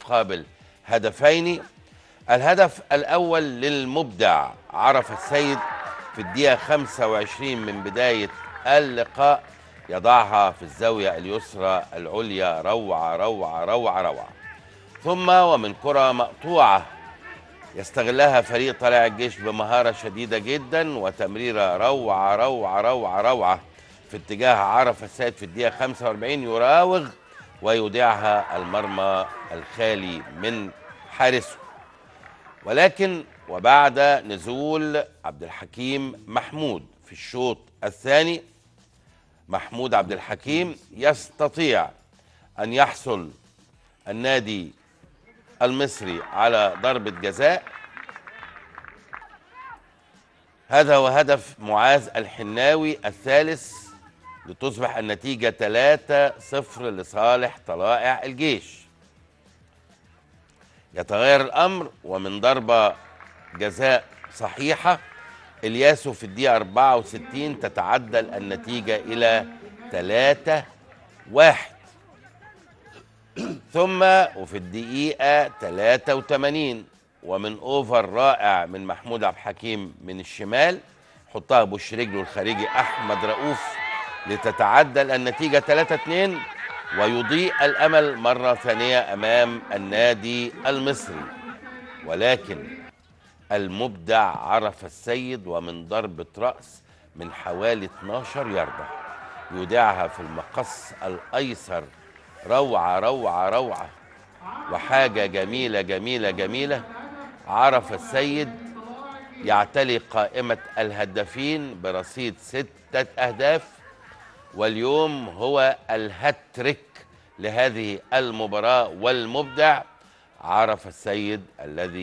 مقابل هدفين. الهدف الأول للمبدع عرفة السيد في الدقيقة 25 من بداية اللقاء، يضعها في الزاوية اليسرى العليا، روعة روعة روعة روعة. ثم ومن كرة مقطوعة يستغلها فريق طلائع الجيش بمهارة شديدة جدا وتمريرة روعة روعة روعة روعة في اتجاه عرفة السيد في الدقيقة 45، يراوغ ويودعها المرمى الخالي من حارسه. ولكن وبعد نزول عبد الحكيم محمود في الشوط الثاني، محمود عبد الحكيم يستطيع أن يحصل النادي المصري على ضربة جزاء. هذا هو هدف معاذ الحناوي الثالث، لتصبح النتيجة 3-0 لصالح طلائع الجيش. يتغير الأمر، ومن ضربة جزاء صحيحة الياسو في الدقيقة 64 تتعدل النتيجة إلى 3-1. ثم وفي الدقيقة 83 ومن أوفر رائع من محمود عبد الحكيم من الشمال، حطها بوش رجله الخارجي أحمد رؤوف لتتعدل النتيجة 3-2، ويضيء الأمل مرة ثانية أمام النادي المصري. ولكن المبدع عرفة السيد ومن ضربة رأس من حوالي 12 ياردة يودعها في المقص الأيسر، روعة روعة روعة وحاجة جميلة جميلة جميلة. عرفة السيد يعتلي قائمة الهدافين برصيد 6 أهداف، واليوم هو الهاتريك لهذه المباراة، والمبدع عرفة السيد الذي